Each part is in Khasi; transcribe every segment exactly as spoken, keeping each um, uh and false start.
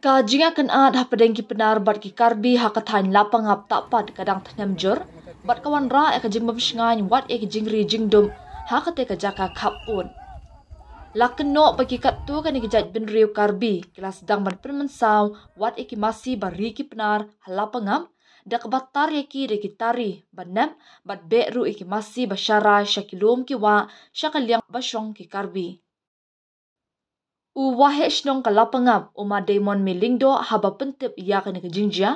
Ka jingïakynad hapdeng ki Pnar bad ki Karbi ha ka thaiñ Lapangap Tahpad ka dang thnem jur, bad ka wanrah ïa ka jingbym shngaiñ wat ïa ki jingri jingdum ha katei ka jaka khappud. La kynnoh ba ki katto katne ki jaitbynriew Karbi ki la sdang ban pynmynsaw wat ïa ki masi ba ri ki Pnar ha Lapangap, da kaba tar ïa ki da ki tari ba nep, bad beh ruh ïa ki masi ba sharai sha ki lum ki wah, sha ka liang ba shong ki Karbi. U Waheh Shnong ka Lapangap, u Ma Daymond Me Lyngdoh, haba pyntip ïa kane ka jingjia,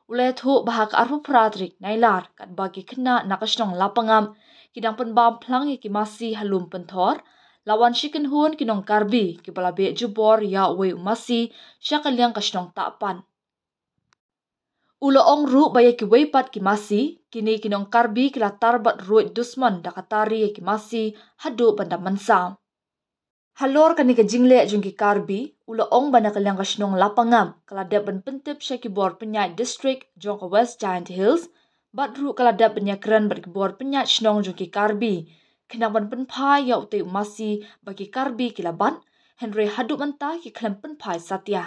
u la ïathuh ba ha ka arphew phra tarik Nailar, katba ki khynnah na ka shnong Lapangap ki dang pynbam phlang ïa ki masi ha lum pynthor, la wan shi kynhun ki nong Karbi kiba la beh jubor ïa uwei u masi sha ka liang ka shnong Tahpad. U la ong ruh ba ïa kiwei pat ki masi, kine ki nong Karbi ki la tar bad ruid dusmon da ka tari ïa ki masi haduh ban da mynsaw. Halor kane ka jingleh jong ki Karbi, u la ong ba na ka liang ka shnong Lapangap ka la dep ban pyntip sha ki bor pynïaid district jong ka West Jaintia Hills, bad ruh ka la dep ban ïakren bad ki bor pynïaid shnong jong ki Karbi, khnang ban pynphai ïa utei u masi ba ki Karbi ki la bat, hynrei haduh mynta ki khlem pynphai satia.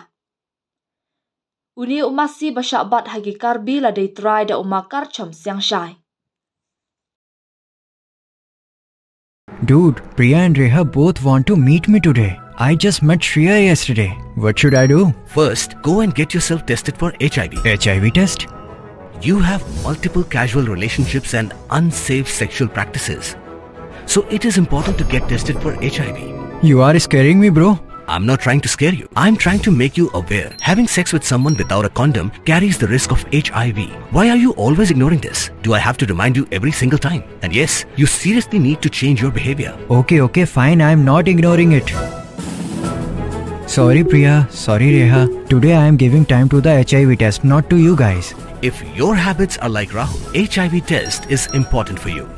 Une u masi ba shah bat ha ki Karbi la dei trai da u Ma Karchom Siangshai. Dude, Priya and Reha both want to meet me today. I just met Shreya yesterday. What should I do? First, go and get yourself tested for H I V. H I V test? You have multiple casual relationships and unsafe sexual practices. So it is important to get tested for H I V. You are scaring me, bro. I'm not trying to scare you. I'm trying to make you aware. Having sex with someone without a condom carries the risk of H I V. Why are you always ignoring this? Do I have to remind you every single time? And yes, you seriously need to change your behavior. Okay, okay, fine. I'm not ignoring it. Sorry, Priya. Sorry, Reha. Today I am giving time to the H I V test, not to you guys. If your habits are like Rahul, H I V test is important for you.